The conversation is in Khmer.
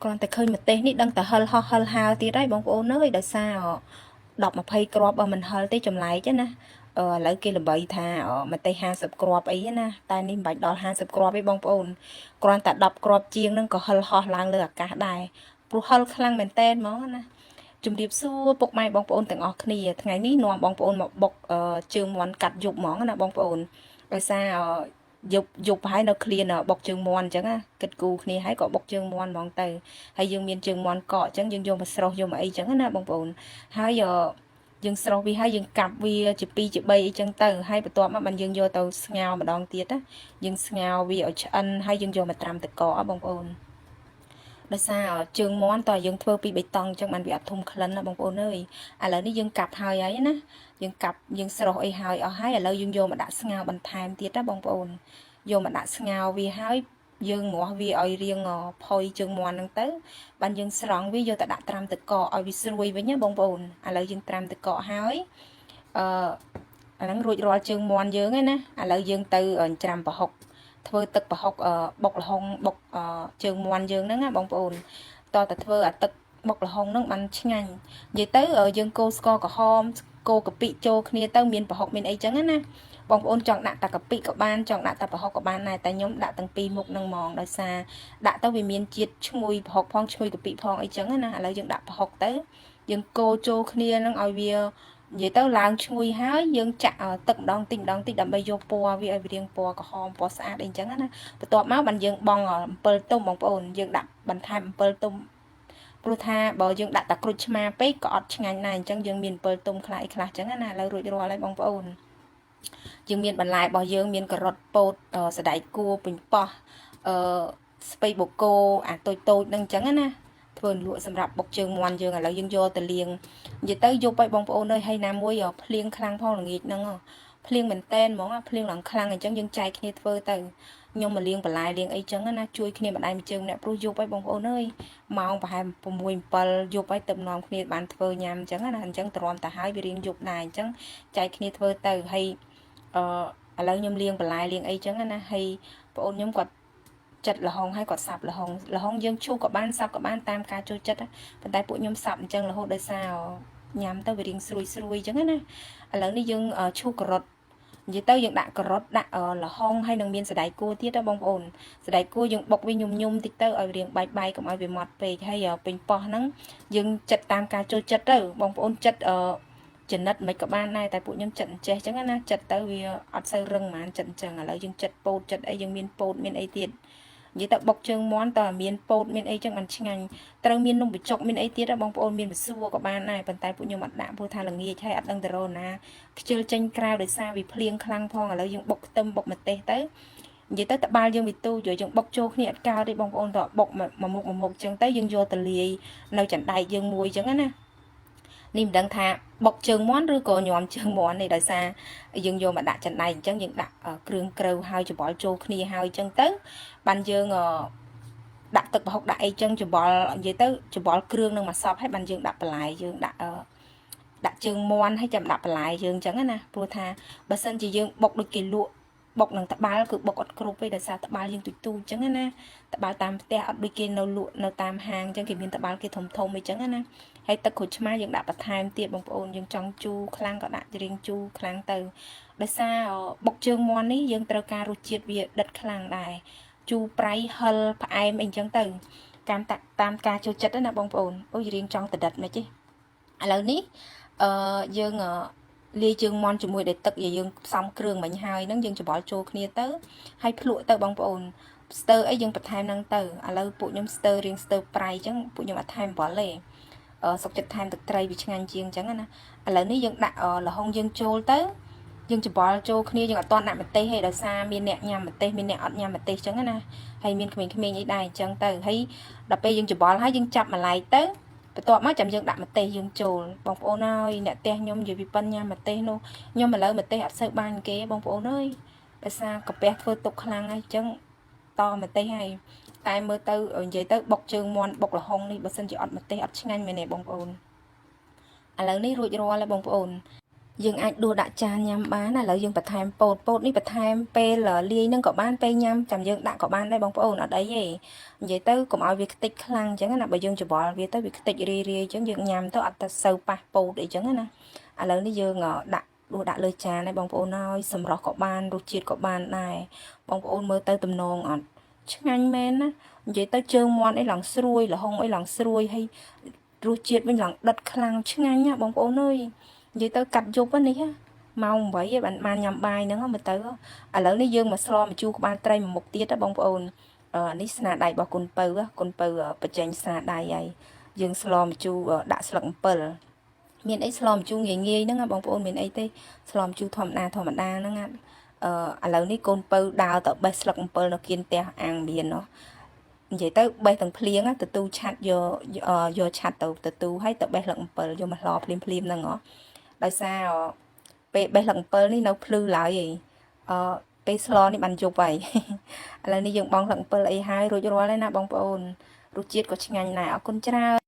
គ្រាន់តែឃើញម្ទេសនេះដឹងតែហិលហោះហិលហើទៀតហើយបងប្អូនអើយដោយសារ10 20គ្រាប់បើមិនហិលទេចម្លែកណាអឺឥឡូវគេល្បីថាម្ទេស50គ្រាប់អីណាតែនេះមិនបាច់ដល់50គ្រាប់ទេបងប្អូនគ្រាន់តែ10គ្រាប់ជាងហ្នឹងក៏ហិលហោះឡើងលើអាកាសដែរព្រោះហិលខ្លាំងមែនតែនហ្មងណាជំរាបសួរពុកម៉ែបងប្អូនទាំងអស់គ្នាថ្ងៃនេះនាំបងប្អូនមកបុកជើងមាន់កាត់យប់ហ្មងណាបងប្អូនដោយសារយប់យប់ហើយនៅឃ្លានបុកជើងមាន់អញ្ចឹងណាគិតគូគ្នាហើយក៏បុកជើងមាន់ហ្មងទៅហើយយើងមានជើងមាន់កកអញ្ចឹងយើងយកមកស្រុះយកមកអីអញ្ចឹងណាបងប្អូនហើយយើងស្រុះវាហើយយើងកាប់វាជា2ជា3អីចឹងទៅហើយបន្ទាប់មកបានយើងយកទៅស្ងោរម្ដងទៀតណាយើងស្ងោរវាឲ្យឆ្អិនហើយយើងយកមកត្រាំទឹកកកបងប្អូនដោយសារជើងមាន់តើយើងធ្វើពីបេតុងអញ្ចឹងបានវាអត់ធំក្លិនណាបងប្អូនអើយឥឡូវនេះយើងកាប់ហើយហើយណាយើងកាប់យើងស្រុះអីហើយអស់ហើយឥឡូវយើងយកមកដាក់ស្ងោរបន្ថែមទៀតណាបងប្អូនយកមកដាក់ស្ងោរវាហើយយើងងាស់វាឲ្យរៀងផុយជើងមាន់ហ្នឹងទៅបានយើងស្រង់វាយកទៅដាក់ត្រាំទឹកកកឲ្យវាស្រួយវិញណាបងប្អូនឥឡូវយើងត្រាំទឹកកកហើយអឺអាហ្នឹងរួចរាល់ជើងមាន់យើងឯណាឥឡូវយើងទៅច្រាំប្រហុកធ្វើទឹកប្រហុកបុកល្ហុងបុកជើងមាន់យើងហ្នឹងណាបងប្អូនតតែធ្វើអាទឹកបុកល្ហុងហ្នឹងបានឆ្ងាញ់និយាយទៅយើងកូរស្ករក្រហមកូរកាពិចូលគ្នាទៅមានប្រហុកមានអីចឹងណាបងប្អូនចង់ដាក់តែកាពិក៏បានចង់ដាក់តែប្រហុកក៏បានដែរតែខ្ញុំដាក់ទាំងពីរមុខហ្នឹងហ្មងដោយសារដាក់ទៅវាមានជាតិឈ្ងុយប្រហុកផងឈ្ងុយកាពិផងអីចឹងណាឥឡូវយើងដាក់ប្រហុកទៅយើងកូរចូលគ្នាហ្នឹងឲ្យវានិយាយទៅឡើងឈ្ងុយហើយយើងចាក់ទឹកម្ដងតិចម្ដងតិចដើម្បីយកពណ៌វាឲ្យវារៀងពណ៌ក្រហមពណ៌ស្អាតអីចឹងណាបន្ទាប់មកបានយើងបង់អំពិលទុំបងប្អូនយើងដាក់បន្ថែមអំពិលទុំព្រោះថាបើយើងដាក់តែក្រូចឆ្មាពេកក៏អត់ឆ្ងាញ់ដែរអញ្ចឹងយើងមានអំពិលទុំខ្លះអីខ្លះអញ្ចឹងណាឥឡូវរួចរាល់ហើយបងប្អូនយើងមានបន្លែរបស់យើងមានការ៉ុតពោតសណ្តែកគួរពេញប៉ោះអឺស្ពៃបូកូអាតូចតូចហ្នឹងអញ្ចឹងណាធ្វើលក់សម្រាប់បុកជើងមាន់យើងឥឡូវយើងយកទៅលាងនិយាយទៅយប់ឲ្យបងប្អូនអើយហើយណាមួយភ្លៀងខ្លាំងផងល្ងាចហ្នឹងភ្លៀងមែនតែនហ្មងភ្លៀងឡើងខ្លាំងអញ្ចឹងយើងចែកគ្នាធ្វើទៅខ្ញុំមកលាងបន្លែលាងអីចឹងណាជួយគ្នាម្ដាយមួយជើងអ្នកព្រោះយប់ឲ្យបងប្អូនអើយម៉ោងប្រហែល6 7យប់ឲ្យទៅនាំគ្នាបានធ្វើញ៉ាំអញ្ចឹងណាអញ្ចឹងទ្រាំទៅហើយវារៀងយប់ដែរអញ្ចឹងចែកគ្នាធ្វើទៅហើយអឺឥឡូវខ្ញុំលាងបន្លែលាងអីចឹងណាហើយប្អូនខ្ញុំគាត់ចិត្តល្ហុងហើយគាត់សាប់ល្ហុងល្ហុងយើងឈូសក៏បានសាប់ក៏បានតាមការចូលចិត្តប៉ុន្តែពួកខ្ញុំសាប់អញ្ចឹងរហូតដោយសារញ៉ាំទៅវារៀងស្រួយស្រួយអញ្ចឹងណាឥឡូវនេះយើងឈូសការ៉ុតនិយាយទៅយើងដាក់ការ៉ុតដាក់ល្ហុងហើយនឹងមានសណ្តែកគួរទៀតណាបងប្អូនសណ្តែកគួរយើងបុកវាញុំញុំតិចទៅឲ្យរៀងបែកបែកកុំឲ្យវាម៉ត់ពេកហើយពេញប៉ោះហ្នឹងយើងចិត្តតាមការចូលចិត្តទៅបងប្អូនចិត្តអឺចំណិតមិនក៏បានដែរតែពួកខ្ញុំចិត្តអញ្ចេះអញ្ចឹងណាចិត្តទៅវាអត់សូវរឹងហ្មងចិត្តអញ្ចឹងឥឡូវយើងចិត្តពោតចិត្តអីយើងមានពោតមានអីទៀតនិយាយទៅបុកជើងមាន់តើមានពោតមានអីចឹងបានឆ្ងាញ់ត្រូវមាននំបញ្ចុកមានអីទៀតបងប្អូនមានម្សួរក៏បានដែរប៉ុន្តែពួកខ្ញុំអត់ដាក់ព្រោះថាល្ងាចហើយអត់ដឹងទៅរកណាខ្ជិលចេញក្រៅដោយសារវាភ្លៀងខ្លាំងផងឥឡូវយើងបុកខ្ទឹមបុកម្ទេសទៅនិយាយទៅតបាល់យើងវាទូចយើងបុកចូលគ្នាអត់កើតទេបងប្អូនតបុកមួយមុខមួយមុខចឹងទៅយើងយកទៅលាយនៅចណ្ដែកយើងមួយចឹងណានេះមិនដឹងថាបុកជើងមាន់ឬក៏ញោមជើងមាន់នេះដោយសារយើងយកមកដាក់ចណ្ដែកអញ្ចឹងយើងដាក់គ្រឿងក្រៅហើយច្របល់ចូលគ្នាហើយអញ្ចឹងទៅបានយើងដាក់ទឹកប្រហុកដាក់អីចឹងច្របល់និយាយទៅច្របល់គ្រឿងនឹងមកសពហើយបានយើងដាក់បន្លែយើងដាក់ដាក់ជើងមាន់ហើយចាំដាក់បន្លែយើងអញ្ចឹងណាព្រោះថាបើសិនជាយើងបុកដូចគេលក់បុកនឹងត្បាល់គឺបុកអត់គ្រប់ទេដោយសារត្បាល់យើងទូចទូចអញ្ចឹងណាត្បាល់តាមផ្ទះអត់ដូចគេនៅលក់នៅតាមហាងអញ្ចឹងគេមានត្បាល់គេធំធំអីចឹងណាហើយទឹកក្រូចឆ្មាយើងដាក់បន្ថែមទៀតបងប្អូនយើងចង់ជូរខ្លាំងក៏ដាក់រៀងជូរខ្លាំងទៅដោយសារបុកជើងមាន់នេះយើងត្រូវការរសជាតិវាដិតខ្លាំងដែរជូរប្រៃហឹរផ្អែមអីចឹងទៅតាមតាមការចូលចិត្តណាបងប្អូនអូយរៀងចង់តដិតមិនទេឥឡូវនេះអឺយើងលាយជើងមាន់ជាមួយដែលទឹកយើងផ្សំគ្រឿងមិញហើយហ្នឹងយើងច្របល់ចូលគ្នាទៅហើយភ្លក់ទៅបងប្អូនស្ទើអីយើងបន្ថែមហ្នឹងទៅឥឡូវពួកខ្ញុំស្ទើរៀងស្ទើប្រៃអញ្ចឹងពួកខ្ញុំអត់ថែមអំបិលទេសុកចិត្តថែមទឹកត្រីវាឆ្ងាញ់ជាងអញ្ចឹងណាឥឡូវនេះយើងដាក់ល្ហុងយើងចូលទៅយើងច្របល់ចូលគ្នាយើងអត់ទាន់ដាក់ម្ទេសទេដោយសារមានអ្នកញ៉ាំម្ទេសមានអ្នកអត់ញ៉ាំម្ទេសអញ្ចឹងណាហើយមានក្មេងៗអីដែរអញ្ចឹងទៅហើយដល់ពេលយើងច្របល់ហើយយើងចាប់ម្លែកទៅបន្ទាប់មកចាំយើងដាក់ម្ទេសយើងចូលបងប្អូនអើយអ្នកផ្ទះខ្ញុំនិយាយពីប៉ិនញ៉ាំម្ទេសនោះខ្ញុំឥឡូវម្ទេសអត់សូវបានគេបងប្អូនអើយដោយសារកាពះធ្វើទុកខ្លាំងហើយអញ្ចឹងតម្ទេសហើយតែមើលទៅនិយាយទៅបុកជើងមាន់បុកល្ហុងនេះបើសិនជាអត់ម្ទេសអត់ឆ្ងាញ់មែនទេបងប្អូនឥឡូវនេះរួចរាល់ហើយបងប្អូន។ យើងអាចដួសដាក់ចានញ៉ាំបានឥឡូវយើងបន្ថែមពោតពោតនេះបន្ថែមពេលលាយនឹងក៏បានពេលញ៉ាំចាំយើងដាក់ក៏បានដែរបងប្អូនអត់អីទេនិយាយទៅកុំឲ្យវាខ្ទេចខ្លាំងអញ្ចឹងណាបើយើងច្របល់វាទៅវាខ្ទេចរាយរាយអញ្ចឹងយើងញ៉ាំទៅអត់ទៅសូវប៉ះពោតអីចឹងណាឥឡូវនេះយើងដាក់ដួសដាក់លើចានដែរបងប្អូនហើយសម្រស់ក៏បានរសជាតិក៏បានដែរបងប្អូនមើលទៅទំនងអត់ឆ្ងាញ់មែនណានិយាយទៅជើងមាន់អីឡើងស្រួយល្ហុងអីឡើងស្រួយហើយរសជាតិវិញឡើងដិតខ្លាំងឆ្ងាញ់ណាបងប្អូនអើយនិយាយទៅកាត់យប់នេះម៉ោង8បានបានញ៉ាំបាយហ្នឹងមើលទៅឥឡូវនេះយើងមកស្លម្ជូរក្បាលត្រីមួយមុខទៀតណាបងប្អូននេះស្នាដៃរបស់គុណពៅគុណពៅបញ្ចេញស្នាដៃហើយយើងស្លម្ជូរដាក់ស្លឹកអំពិលមានអីស្លម្ជូរងាយងាយហ្នឹងបងប្អូនមានអីទេស្លម្ជូរធម្មតាធម្មតាហ្នឹងអឺឥឡូវនេះកូនពៅដើរទៅបេះស្លឹកអំពិលនៅគៀនផ្ទះអាងមានណោះនិយាយទៅបេះទាំងភ្លៀងទៅទូឆាត់យកយកឆាត់ទៅទៅទូហើយទៅបេះស្លឹកអំពិលយកមកស្លភ្លាមភ្លាមហ្នឹងហ៎ដោយសារពេលបេះស្លឹកអំពិលនេះនៅភ្លឺឡើយឯងអឺពេលស្លនេះបានយប់ហើយឥឡូវនេះយើងបងស្លឹកអំពិលអីហើយរួចរាល់ហើយណាបងប្អូនរសជាតិក៏ឆ្ងាញ់ដែរអរគុណច្រើន។